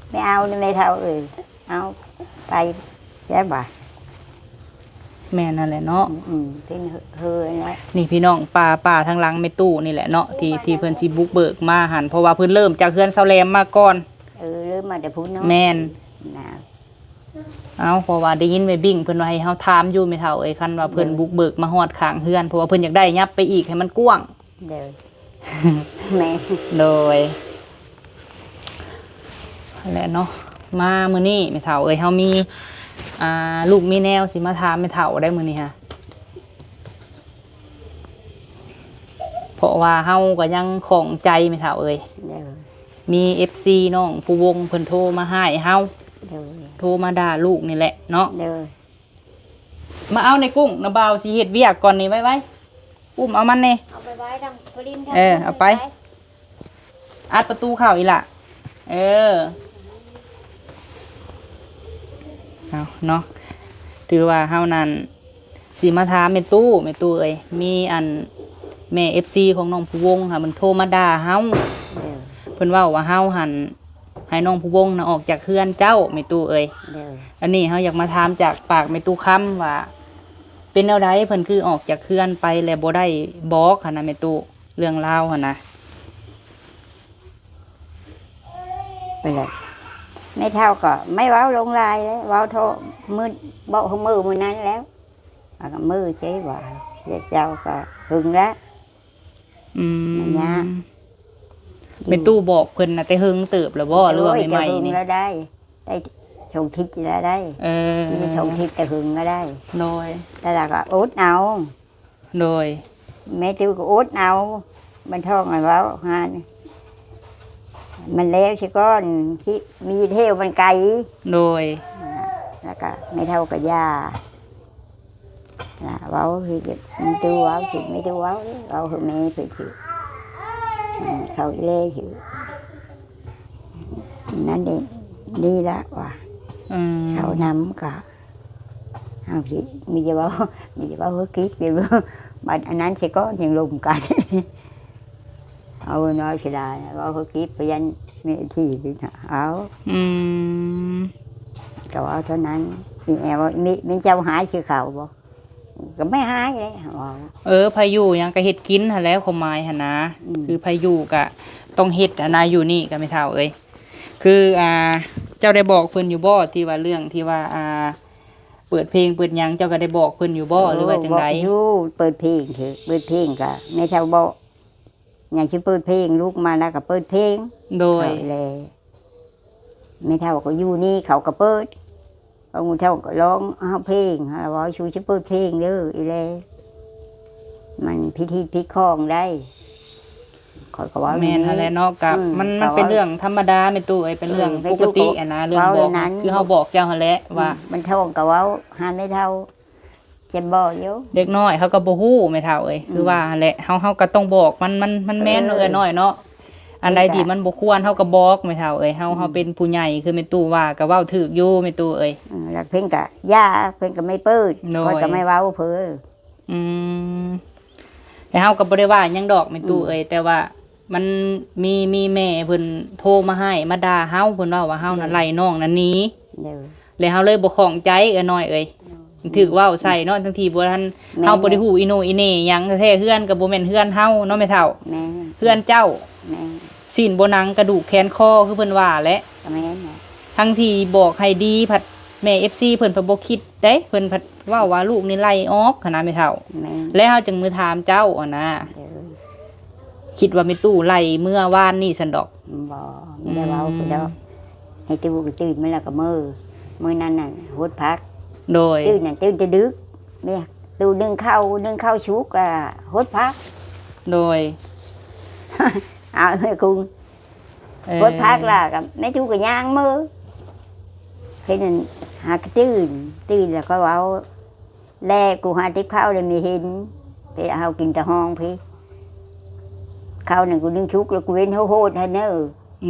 ໄປເອົານີ້ແມ່ເຖົ້າເອີຍ. ເອົາໄປແລ້ວບາດ. ແມ່ນຫັ້ນແຫຼະເນາະ. ອືມ ເປັນເຮີແຫຼະ. ນີ້ພີ່ນ້ອງ ປ່າ ປ່າທາງຫຼັງແມ່ຕູ້ນີ້ແຫຼະເນາະ ທີ່ ທີ່ເພິ່ນຊິບຸກເບີກມາຫັ້ນ ເພາະວ່າເພິ່ນເລີ່ມຈາກເຮືອນສາວແຫຼມມາກ່ອນ. ເອີ ເລີ່ມມາແຕ່ພຸ້ນເນາະ. ແມ່ນ. ເອົາ ເພາະວ່າໄດ້ຍິນແມ່ບິ້ງເພິ່ນວ່າໃຫ້ເຮົາຖາມຢູ່ແມ່ເຖົ້າເອີຍ ຄັນວ່າເພິ່ນ ໂດຍ ບຸກເບີກມາຮອດຂ້າງເຮືອນ ເພາະວ່າເພິ່ນຢາກໄດ້ຫຍັບໄປອີກໃຫ້ມັນກວ້າງ. ໂດຍ. ແມ່ນ. ໂດຍ. ຫັ້ນແຫຼະເນາະ ມາມື້ນີ້ແມ່ເຖົ້າເອີຍ ເຮົາມີ ອ່າ ລູກມີແນວຊິມາຖາມແມ່ເຖົ້າໄດ໋ມື້ນີ້ຫະ ເພາະວ່າເຮົາກໍຍັງຂ້ອງໃຈແມ່ເຖົ້າເອີຍ. ໂດຍ. ມີເອັຟຊີນ້ອງພູວົງເພິ່ນໂທມາຮ້າຍເຮົາ. ໂດຍ. ໂທມາດ່າລູກນີ້ແຫຼະເນາະ. ໂດຍ. ມາເອົາໃນກຸ້ງ ນ້າບ່າວຊິເຮັດວຽກກ່ອນນີ້ ໄວໆ ອຸ້ມເອົາມັນແດ່. ເອົາໄປໄວ້ທາງປະລິນ. ເອີ ເອົາໄປ ອັດປະຕູເຂົ້າອີ່ຫຼ້າ. ເອີ ເອົາເນາະ ຖືວ່າເຮົານັ້ນຊິມາຖາມແມ່ຕູ້ ແມ່ຕູ້ເອີຍ ມີອັນແມ່ເອັຟຊີຂອງນ້ອງພູວົງຫາ ເພິ່ນໂທມາດ່າເຮົາ. ເອີ ເພິ່ນເວົ້າວ່າເຮົາຫັ້ນ ໃຫ້ນ້ອງພູວົງນະອອກຈາກເຮືອນເຈົ້າ ແມ່ຕູ້ເອີຍ. ໂດຍ. ອັນນີ້ເຮົາຢາກມາຖາມຈາກປາກແມ່ຕູ້ຄຳວ່າ ເປັນແນວໃດເພິ່ນຄືອອກຈາກເຮືອນໄປ ແລະບໍ່ໄດ້ບອກຫັ້ນນະແມ່ຕູ້ ເລື່ອງລາວຫັ້ນນະ? ເປັນແລ້ວ ແມ່ເຖົ້າກໍໄມ່ເວົ້າລົງຫຼາຍແລ້ວ ເວົ້າເທົ່າມື້ ເວົ້າມື້ມື້ນັ້ນແລ້ວ ແລ້ວກໍມື້ເຈວ່າ ເຈົ້າກໍຫຶງແລ້ວ. ອືມ ມັນຍາກ. ແມ່ຕູ້ບອກເພິ່ນນະແຕ່ເຫິງເຕີບແລ້ວບໍ່ ຫຼືວ່າໃໝ່ໆນີ້? ແຕ່ເຫິງແລ້ວໄດ້ ໄດ້ສອງທິດແລ້ວໄດ້. ເອີ ມີແຕ່ສອງທິດ ແຕ່ເຫິງແລ້ວໄດ້. ໂດຍ ແຕ່ລະກໍອົດເອົາ. ໂດຍ ແມ່ຕູ້ກໍອົດເອົາ ບັນທອງໃຫ້ເວົ້າຫາ ມັນແລ້ວຊິກ່ອນ ຊິມີເທ່ວມັນໄກ. ໂດຍ ແລ້ວກໍແມ່ເຖົ້າກໍຢ່າ ລະເວົ້າ ແມ່ຕູ້ເວົ້າ ແມ່ຕູ້ເວົ້າ ເວົ້າໃຫ້ແມ່ເພິ່ນ ເຂົາເລີຍ ນັ້ນເດ້ ນີ້ລະວ່າ ອືມ ເຂົານຳກະ ເຮົາຊິມີແຕ່ເວົ້າ ມີແຕ່ເວົ້າຄືກິດຢູ່ ບັດອັນນັ້ນຊິກ່ອນ ຍັງລົມກັນ. ເອົານ້ອຍຊິໄດ້ ເວົ້າຄືກິດ ພະຍັນມີທີ່ ເອົາ ອືມ ກໍເວົ້າເທົ່ານັ້ນ. ອີແອວ ມີ ມີເຈົ້າຫາຍຄືເຂົາບໍ່? ກໍໄມ່ຫາຍເດ້ ເວົ້າ ເອີ ໃຜຢູ່ຫຍັງກໍເຮັດກິນຫັ້ນແຫຼະ ຄວາມໝາຍຫັ້ນນະ. ອືມ ຄືໃຜຢູ່ກໍຕ້ອງເຮັດຫັ້ນນະ ຢູ່ນີ້ກໍແມ່ເຖົ້າເອີຍ. ຄື ອ່າ ເຈົ້າໄດ້ບອກເພິ່ນຢູ່ບໍ່ ທີ່ວ່າເລື່ອງທີ່ວ່າ ອ່າ ເປີດເພງເປີດຫຍັງ ເຈົ້າກໍໄດ້ບອກເພິ່ນຢູ່ບໍ່ ເອີ ຫຼືວ່າຈັ່ງໃດ? ບອກຢູ່ ເປີດເພງເຖາະ ເປີດເພງກໍແມ່ເຖົ້າບອກ ຫຍັງຊິເປີດເພງ ລຸກມາແລ້ວກໍເປີດເພງ. ໂດຍ ແລ້ວແມ່ເຖົ້າກໍຢູ່ນີ້ ເຂົາກໍເປີດ ບາງມື້ເຖົ້າກໍຮ້ອງເອົາເພງ ເຮົາວ່າ ຊູຊິເປີດເພງເດີ ອີແລ ມັນຜິດຮີດຜິດຄອງໄດ໋ ຂ້ອຍກໍເວົ້າ. ແມ່ນຫັ້ນແຫຼະເນາະ ກໍ ອືມ ມັນ ມັນເປັນເລື່ອງທຳມະດາແມ່ຕູ້ເອີຍ ເປັນເລື່ອງປົກກະຕິຫັ້ນນະ ເລື່ອງບອກ ຄືເຮົາບອກເຈົ້າຫັ້ນແຫຼະວ່າ ອືມ ມັນທ້ອງກໍເວົ້າຫາແມ່ເຖົ້າ ເຈັບບໍ່ຢູ່ ເດັກນ້ອຍເຂົາກໍບໍ່ຮູ້ແມ່ເຖົ້າເອີຍ. ອືມ ຄືວ່າຫັ້ນແຫຼະ ເຮົາ ເຮົາກໍຕ້ອງບອກ ມັນ ມັນ ມັນແມ່ນ ເອີ ເອື້ອຍນ້ອຍເນາະ. ອັນໃດທີ່ມັນບໍ່ຄວນ ເຮົາກໍບອກແມ່ເຖົ້າເອີຍ. ເຮົາ ອືມ ເຮົາເປັນຜູ້ໃຫຍ່ ຄືແມ່ຕູ້ວ່າ ກໍເວົ້າຖືກຢູ່ແມ່ຕູ້ເອີຍ. ອືມ ແລ້ວເພິ່ນກໍຢ່າ ເພິ່ນກໍໄມ່ເປີດ. ໂດຍ ຂ້ອຍກໍໄມ່ເວົ້າເພິ່ນ. ອືມ ແຕ່ເຮົາກໍບໍ່ໄດ້ວ່າຫຍັງດອກແມ່ຕູ້ເອີຍ. ອືມ ແຕ່ວ່າມັນມີ ມີແມ່ເພິ່ນໂທມາໃຫ້ ມາດ່າເຮົາ ເພິ່ນເວົ້າວ່າເຮົານັ້ນ ໂດຍ ໄລ່ນ້ອງນັ້ນໜີ. ໂດຍ ແລ້ວເຮົາເລີຍບໍ່ຂ້ອງໃຈເອື້ອຍນ້ອຍເອີຍ. ໂດຍ ມັນຖືກເວົ້າໃສ່ເນາະ ທັງທີ່ບໍ່ທັນ ແມ່ນ ເຮົາບໍ່ໄດ້ຮູ້ອີໂໜອີເໜຫຍັງແທ້ໆ. ເຮືອນກໍບໍ່ແມ່ນເຮືອນເຮົາເນາະແມ່ເຖົ້າ. ແມ່ນ ເຮືອນເຈົ້າ. ແມ່ນ ຊີ້ນບໍ່ໜັງກະດູກແຂນຄໍ ຄືເພິ່ນວ່າແຫຼະ. ກໍແມ່ນແຫຼະ ທັງທີ່ບອກໃຫ້ດີ ພັດແມ່ເອັຟຊີເພິ່ນພັດບໍ່ຄິດເດ້ ເພິ່ນພັດເວົ້າວ່າລູກນີ້ໄລ່ອອກຫັ້ນນະແມ່ເຖົ້າ. ແມ່ນ ແລ້ວເຮົາຈຶ່ງມາຖາມເຈົ້າຫັ້ນນະ. ໂດຍ ຄິດວ່າແມ່ຕູ້ໄລ່ເມື່ອວານນີ້ຊັ້ນດອກ. ບໍ່ ບໍ່ໄດ້ເວົ້າ ອືມ ດອກ ໃຫ້ຕູ້ຕື່ນມາແລ້ວກໍມື້ ມື້ນັ້ນນະຫົດຜັກ. ໂດຍ ຕື່ນນະ ຕື່ນແຕ່ດຶກ ແມ່ຕູ້ໜຶ້ງເຂົ້າ ໜຶ້ງເຂົ້າສຸກລະຫົດຜັກ. ໂດຍ ເອົາແມ່ກຸງ ເອີ ຫົດຜັກລະກໍແມ່ຕູ້ກໍຍ່າງມື້ ເພິ່ນນັ້ນຫາກະຕື່ນ ຕື່ນແລ້ວກໍເວົ້າ ແລະ ກູຫາຕິບເຂົ້າໄດ້ມີເຫັນ ໄປເອົາກິນຕະຫ້ອງພີ້ ເຂົ້ານັ້ນກູດຶງຊຸກ ແລ້ວກູເວັນໂຫດໆຫັ້ນເນີ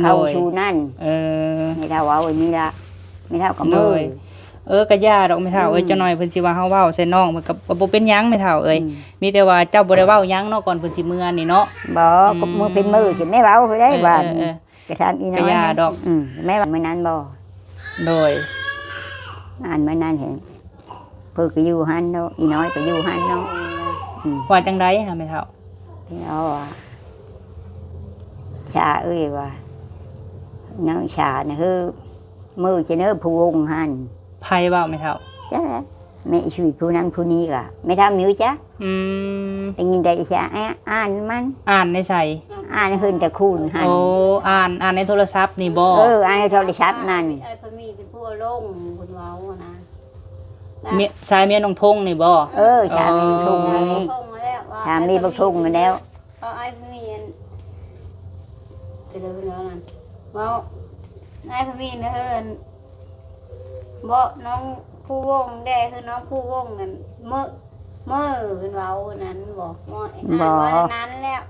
ເຂົ້າ ໂດຍ ຊູນັ້ນ. ເອີ ແມ່ເຖົ້າເວົ້າອັນນີ້ລະ ແມ່ເຖົ້າກໍເມີ. ໂດຍ ເອີ ກະຢ່າດອກແມ່ເຖົ້າເອີຍ. ອືມ ຈັກໜ່ອຍເພິ່ນຊິວ່າເຮົາເວົ້າໃສ່ນ້ອງ ມັນກໍ ກໍບໍ່ເປັນຫຍັງແມ່ເຖົ້າເອີຍ. ອືມ ມີແຕ່ວ່າເຈົ້າບໍ່ໄດ້ເວົ້າຫຍັງເນາະ ກ່ອນເພິ່ນຊິເມືອນີ້ເນາະ. ບໍ່ ອືມ ກໍມື້ເພິ່ນເມືຊິແມ່ເວົ້າໄດ້ ເອີ ບາດນີ້. ເອີ ເອີ ກະຖາມອີນ້ອຍ ກະຢ່າດອກ. ອືມ ແມ່ວ່າມື້ນັ້ນບໍ່? ໂດຍ ອັນມື້ນັ້ນເຫັນ ເພິ່ນກໍຢູ່ຫັ້ນເນາະ ອີນ້ອຍກໍຢູ່ຫັ້ນເນາະ. ອືມ ວ່າຈັ່ງໃດຫາແມ່ເຖົ້າ? ເພິ່ນເວົ້າວ່າ ຊາເອີຍ ວ່າ ນ້ອງຊານະເຮີ ມື້ຈະເນີຜູ້ວົງຫັ້ນ. ໃຜເວົ້າແມ່ເຖົ້າ? ຈັກແຫຼະ ແມ່ອີຊຸຍຜູ້ນັ້ນຜູ້ນີ້ກະ ແມ່ເຖົ້າມີຮູ້ຈັກ. ອືມ ໄດ້ຍິນແຕ່ອີຊາອ່ານມັນ. ອ່ານໃນໃສ? ອ່ານເຮືອນຕາຄູນຫັ້ນ. ໂອ້ ອ່ານ ອ່ານໃນໂທລະສັບນີ້ບໍ່? ເອີ ອ່ານໃນໂທລະສັບນັ້ນ. ອ້າຍພະມີເປັນຜູ້ເອົາລົງ ເພິ່ນເວົ້ານະ. ເມຍ ຊາຍເມຍນ້ອງທົງນີ້ບໍ່? ເອີ ຊາຍເມຍນ້ອງທົງນີ້. ເອີ ສາມີບັກທົງນັ້ນແລ້ວ. ເອົາອ້າຍພະມີອັນ ເປັນເລື່ອງເວົ້ານັ້ນ ເວົ້າອ້າຍພະມີນະເຮີ ອັນ ເບາະນ້ອງພູວົງແດ່ ຄືນ້ອງພູວົງນັ້ນ ເມີ ເມີເພິ່ນເວົ້ານັ້ນບໍ່? ບໍ່ ບໍ່ ນັ້ນແລ້ວ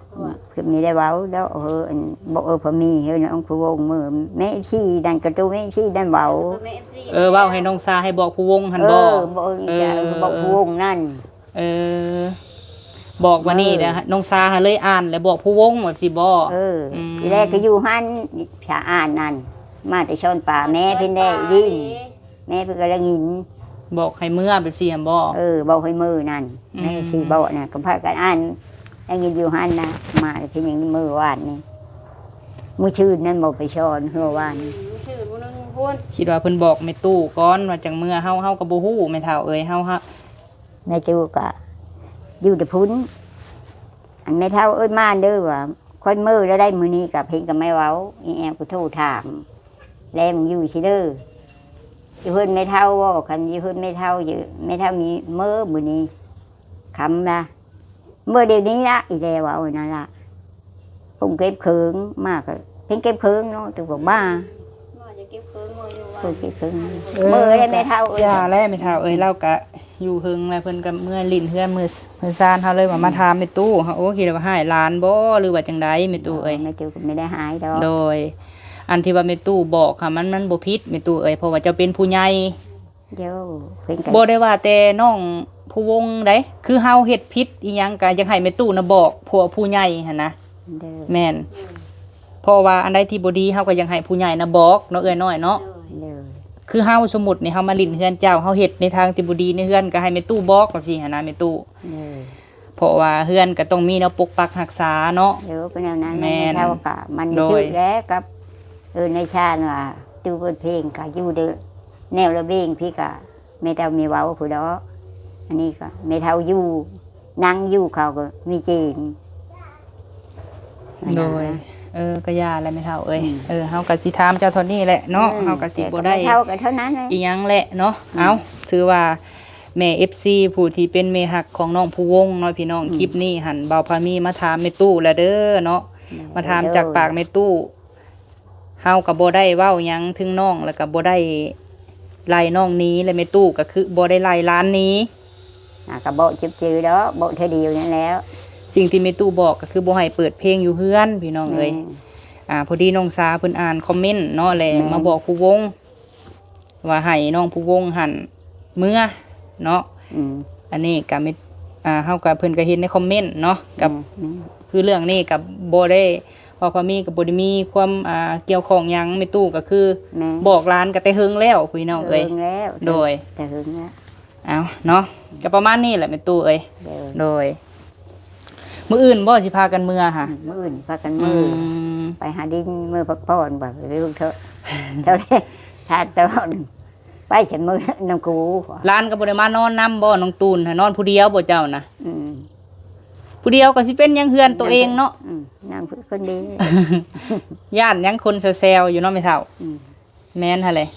ຄືມີໄດ້ເວົ້າແລ້ວ ເອີ ອັນ ບໍ່ ເອີ ພະມີ ເຮີ ນ້ອງພູວົງ ເມີ ແມ່ເອັຟຊີນັ້ນ ກະຕູແມ່ເອັຟຊີນັ້ນເວົ້າ. ເອີ ເວົ້າໃຫ້ນ້ອງຊາໃຫ້ບອກພູວົງຫັ້ນບໍ່? ເອີ ບອກ ເອີ ບອກພູວົງນັ້ນ. ເອີ ບອກມານີ້ແຫຼະ ເອີ ນ້ອງຊາຫາເລີຍອ່ານ ແລ້ວບອກຜູ້ວົງແບບຊີ້ບໍ່? ເອີ ອືມ ທີແລກກໍຢູ່ຫັ້ນ ສາອ່ານນັ້ນ ມາແຕ່ຊ້ອນປາ ແມ່ເພິ່ນແດ່ ອີລິນ ແມ່ເພິ່ນກໍໄດ້ຍິນ. ບອກໃຫ້ເມືອແບບຊີ້ຫັ້ນບໍ? ເອີ ບອກໃຫ້ເມືອນັ້ນ ອືມ ໃນສີ່ເບາະນະ ກໍພາກັນອ່ານ ໄດ້ຍິນຢູ່ຫັ້ນນະ ມາແລ້ວເພິ່ນຍັງເມືອວານນີ້ ມື້ຊືນນັ້ນບໍ່ໄປສອນເຮືອວານນີ້ ມື້ຊືນມື້ໜຶ່ງພຸ້ນ ຄິດວ່າເພິ່ນບອກແມ່ຕູ້ກ່ອນວ່າຈັ່ງເມືອ ເຮົາ ເຮົາກໍບໍ່ຮູ້ແມ່ເຖົ້າເອີຍ ເຮົາ ເຮົາ ແມ່ຕູ້ກໍຢູ່ແຕ່ພຸ້ນ ອັນແມ່ເຖົ້າເອີ້ນມາເດີວ່າ ຂ້ອຍເມືອແລ້ວໄດ໋ ມື້ນີ້ກໍເພິ່ນກໍມາເວົ້າ ອີແອວກໍໂທຖາມ ແລມຢູ່ຊິເດີ ຢູ່ເຮືອນແມ່ເຖົ້າບໍ? ຄັນຢູ່ເຮືອນແມ່ເຖົ້າຢູ່ ແມ່ເຖົ້າມີເມືອມື້ນີ້ຄ່ຳລະ ເມືອດຽວນີ້ລະ ອີແລເວົ້ານັ້ນລະ ເພິ່ນເກັບເຄື່ອງມາ ກໍເພິ່ນເກັບເຄື່ອງເນາະ ແຕ່ວ່າມາ ມາຈະເກັບເຄື່ອງເມືອຢູ່ວ່າ ເພິ່ນເກັບເຄື່ອງ ເອີ ເມືອແລ້ວແມ່ເຖົ້າເອີຍ ຢ່າແລ້ວແມ່ເຖົ້າເອີຍ ລາວກະຢູ່ເທິງແລ້ວ ເພິ່ນກໍເມືອຫຼິ້ນເຮືອນເມືອ ເຮືອນຊານເຮົາເລີຍວ່າ ອືມ ມາຖາມແມ່ຕູ້ ໂອ້ ຄິດວ່າຮ້າຍຫຼານບໍ ຫຼືວ່າຈັ່ງໃດແມ່ຕູ້ເອີຍ? ແມ່ຕູ້ກໍບໍ່ໄດ້ຮ້າຍດອກ ໂດຍ ອັນທີ່ວ່າແມ່ຕູ້ບອກຫັ້ນ ມັນ ມັນບໍ່ຜິດແມ່ຕູ້ເອີຍ ເພາະວ່າເຈົ້າເປັນຜູ້ໃຫຍ່ ໂດຍ ເພິ່ນກໍ ບໍ່ໄດ້ວ່າແຕ່ນ້ອງພູວົງໃດ ຄືເຮົາເຮັດຜິດອີ່ຫຍັງກໍຢາກໃຫ້ແມ່ຕູ້ນະບອກພວກຜູ້ໃຫຍ່ຫັ້ນນະ ໂດຍ ແມ່ນ ເພາະວ່າອັນໃດທີ່ບໍ່ດີ ເຮົາກໍຢາກໃຫ້ຜູ້ໃຫຍ່ນະບອກເນາະ ເອື້ອຍນ້ອຍເນາະ ໂດຍ ໂດຍ ຄືເຮົາ ສົມມຸດນີ້ ເຮົາມາຫຼິ້ນເຮືອນເຈົ້າ ເຮົາເຮັດໃນທາງທີ່ບໍ່ດີໃນເຮືອນ ກໍໃຫ້ແມ່ຕູ້ບອກ ແບບຊີ້ຫັ້ນນະແມ່ຕູ້ ໂດຍ ເພາະວ່າເຮືອນກໍຕ້ອງມີແນວປົກປັກຮັກສາເນາະ ໂດຍ ກໍແນວນັ້ນແຫຼະ ແມ່ນ ແມ່ເຖົ້າກໍມັນ ໂດຍ ຖືກແລ້ວກັບ ເອີ ໃນຊານວ່າຕູ້ເປີດເພງກໍຢູ່ເດີ ແນວລະເບງພີ້ກໍແມ່ເຖົ້າມີເວົ້າພຸ້ນດອກ ອັນນີ້ກໍແມ່ເຖົ້າຢູ່ ນັ່ງຢູ່ ເຂົາກໍມີຈີນ ໂດຍ ອັນນັ້ນນະ ເອີ ກໍຢ່າແຫຼະແມ່ເຖົ້າເອີຍ ອືມ ເອີ ເຮົາກໍຊິຖາມເຈົ້າເທົ່ານີ້ແຫຼະເນາະ ອືມ ເຮົາກໍຊິບໍ່ໄດ້ ແຕ່ກໍແມ່ເຖົ້າກໍເທົ່ານັ້ນແຫຼະ ອີ່ຫຍັງແຫຼະເນາະ ອືມ ເອົ້າ ຖືວ່າ ແມ່ເອັຟຊີຜູ້ທີ່ເປັນແມ່ຮັກຂອງນ້ອງພູວົງເນາະພີ່ນ້ອງ ອືມ ຄລິບນີ້ຫັ້ນ ບ່າວພາມີມາຖາມແມ່ຕູ້ແລ້ວເດີເນາະ ແມ່ນ ມາຖາມຈາກປາກແມ່ຕູ້ ເຮົາກໍບໍ່ໄດ້ເວົ້າຫຍັງເຖິງນ້ອງ ແລ້ວກໍບໍ່ໄດ້ໄລ່ນ້ອງໜີ ແລະແມ່ຕູ້ກໍຄືບໍ່ໄດ້ໄລ່ຫຼານໜີ ອ່າ ກໍບອກຈື່ໆດອກ ບອກເທື່ອດຽວນັ້ນແລ້ວ ສິ່ງທີ່ແມ່ຕູ້ບອກກໍຄືບໍ່ໃຫ້ເປີດເພງຢູ່ເຮືອນພີ່ນ້ອງເອີຍ ແມ່ນ ອ່າ ພໍດີນ້ອງສາເພິ່ນອ່ານຄອມເມັນເນາະ ແລະ ແມ່ນ ມາບອກພູວົງ ວ່າໃຫ້ນ້ອງພູວົງຫັ້ນເມືອເນາະ ອືມ ອັນນີ້ກໍມີ ອ່າ ເຮົາກໍ ເພິ່ນກໍເຫັນໃນຄອມເມັນເນາະ ກັບ ແມ່ນ ຄືເລື່ອງນີ້ກໍບໍ່ໄດ້ ເພາະພາມີກໍບໍ່ໄດ້ມີຄວາມ ອ່າ ກ່ຽວຂ້ອງຫຍັງ ແມ່ຕູ້ກໍຄື ແມ່ນ ບອກຫຼານກໍແຕ່ເຫິງແລ້ວພີ່ນ້ອງເອີຍ ເຫິງແລ້ວ ໂດຍ ແຕ່ເຫິງແລ້ວ ເອົາເນາະ ກໍປະມານນີ້ແຫຼະແມ່ຕູ້ເອີຍ ໂດຍ ໂດຍ ມື້ອື່ນບໍ່ຊິພາກັນເມືອຫະ? ອືມ ມື້ອື່ນພາກັນເມືອ ອືມ ໄປຫາດິນ ເມືອພັກຜ່ອນ ບໍ່ໄປເບິ່ງເທາະ ເທົ່າແລະ ຖ້າຕອນໄປ ຊິເມືອນຳກູ ຫຼານກໍບໍ່ໄດ້ມານອນນຳບໍ່? ນ້ອງຕູນຫະ ນອນຜູ້ດຽວບໍ່ເຈົ້ານະ? ອືມ ຜູ້ດຽວກໍຊິເປັນຫຍັງ ເຮືອນໂຕເອງເນາະ ອືມ ນາງຄົນດຽວ ຢ້ານຫຍັງ ຄົນແຊວໆຢູ່ເນາະແມ່ເຖົ້າ ອືມ ແມ່ນຫັ້ນແຫຼະ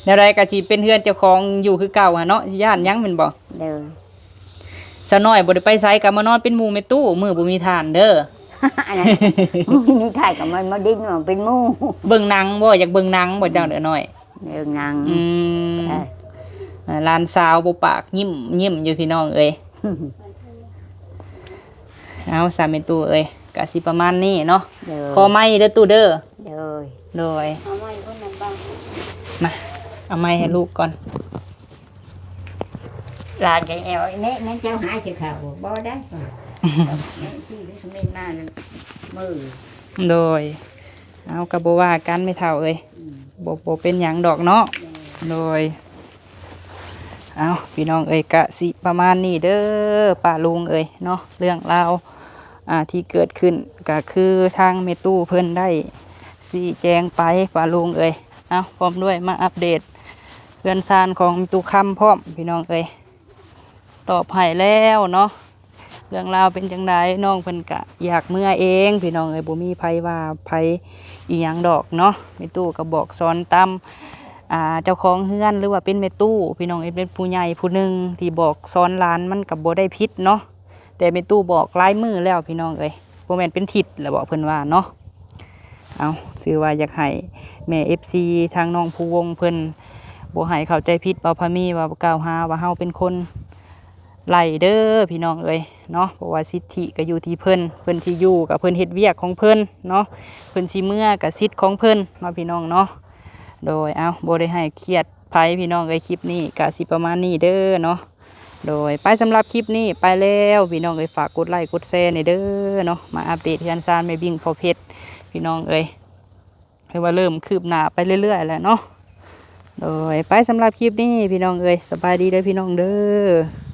ແນວໃດກໍຊິເປັນເຮືອນເຈົ້າຂອງຢູ່ຄືເກົ່າຫັ້ນເນາະ ຊິຢ້ານຫຍັງແມ່ນບໍ່? ໂດຍ ສາວນ້ອຍບໍ່ໄດ້ໄປໃສກໍມານອນເປັນໝູ່ແມ່ຕູ້ ມື້ບໍ່ມີທ່ານເດີ ອັນນັ້ນ ບໍ່ມີທ່ານກໍມາ ມາດິນເປັນໝູ່ ເບິ່ງໜັງບໍ່? ຢາກເບິ່ງໜັງບໍ່ເຈົ້າ ເອື້ອຍນ້ອຍ? ເບິ່ງໜັງ ອືມ ເອີ ອ່າ ຫຼານສາວບໍ່ປາກ ຍິ້ມ ຍິ້ມຢູ່ພີ່ນ້ອງເອີຍ ເອົາ ສາມແມ່ຕູ້ເອີຍ ກະຊິປະມານນີ້ເນາະ ໂດຍ ຂໍໄມ້ເດີຕູ້ເດີ ໂດຍ ໂດຍ ເອົາໄມ້ພຸ້ນນະບັງ ມາ ເອົາໄມ້ໃຫ້ລູກກ່ອນ ຫຼານກໍແອວແມ່ ແມ່ເຈົ້າຫາຊິເຂົ້າບໍ່ໄດ້ ແມ່ທີ່ເຂົາເມັນມາມື້ ໂດຍ ເອົາ ກໍບໍ່ວ່າກັນແມ່ເຖົ້າເອີຍ ອືມ ບໍ່ ບໍ່ເປັນຫຍັງດອກເນາະ ໂດຍ ໂດຍ ເອົາ ພີ່ນ້ອງເອີຍ ກະຊິປະມານນີ້ເດີ ປ້າລຸງເອີຍເນາະ ເລື່ອງລາວ ອ່າ ທີ່ເກີດຂຶ້ນ ກະຄືທາງແມ່ຕູ້ເພິ່ນໄດ້ຊີ້ແຈງໄປ ປ້າລຸງເອີຍ ເອົາ ພ້ອມດ້ວຍມາອັບເດດເຮືອນຊານຂອງແມ່ຕູ້ຄຳພ້ອມ ພີ່ນ້ອງເອີຍ ຕອບໃຫ້ແລ້ວເນາະ ເລື່ອງລາວເປັນຈັ່ງໃດ ນ້ອງເພິ່ນກະຢາກເມືອເອງ ພີ່ນ້ອງເອີຍ ບໍ່ມີໃຜວ່າໃຜອີ່ຫຍັງດອກເນາະ ແມ່ຕູ້ກໍບອກສອນຕາມ ອ່າ ເຈົ້າຂອງເຮືອນ ຫຼືວ່າເປັນແມ່ຕູ້ ພີ່ນ້ອງເອີຍ ເປັນຜູ້ໃຫຍ່ຜູ້ໜຶ່ງທີ່ບອກສອນຫຼານ ມັນກໍບໍ່ໄດ້ຜິດເນາະ ແຕ່ແມ່ຕູ້ບອກຫຼາຍມື້ແລ້ວ ພີ່ນ້ອງເອີຍ ບໍ່ແມ່ນເປັນທິດແລ້ວບໍ ເພິ່ນວ່າເນາະ ເອົາ ຖືວ່າຢາກໃຫ້ແມ່ເອັຟຊີ ທາງນ້ອງພູວົງເພິ່ນ ບໍ່ໃຫ້ເຂົ້າໃຈຜິດ ເວົ້າພາມີວ່າ ກ່າວຫາວ່າເຮົາເປັນຄົນ ໄລ່ເດີພີ່ນ້ອງເອີຍເນາະ ເພາະວ່າສິດທິກໍຢູ່ທີ່ເພິ່ນ ເພິ່ນຊິຢູ່ກໍເພິ່ນເຮັດວຽກຂອງເພິ່ນເນາະ ເພິ່ນຊິເມືອກໍສິດຂອງເພິ່ນເນາະ ພີ່ນ້ອງເນາະ ໂດຍ ເອົາ ບໍ່ໄດ້ໃຫ້ຄຽດໃຜພີ່ນ້ອງເອີຍ ຄລິບນີ້ກໍຊິປະມານນີ້ເດີເນາະ ໂດຍ ໄປ ສຳລັບຄລິບນີ້ໄປແລ້ວ ພີ່ນ້ອງເອີຍ ຝາກກົດໄລ້ກົດແຊແດ່ເດີເນາະ ມາອັບເດດເຮືອນຊານແມ່ບິ້ງພໍ່ເພັດ ພີ່ນ້ອງເອີຍ ຖືວ່າເລີ່ມຄືບໜ້າໄປເລື້ອຍໆແລ້ວເນາະ ໂດຍ ໄປ ສຳລັບຄລິບນີ້ພີ່ນ້ອງເອີຍ ສະບາຍດີເດີພີ່ນ້ອງເດີ.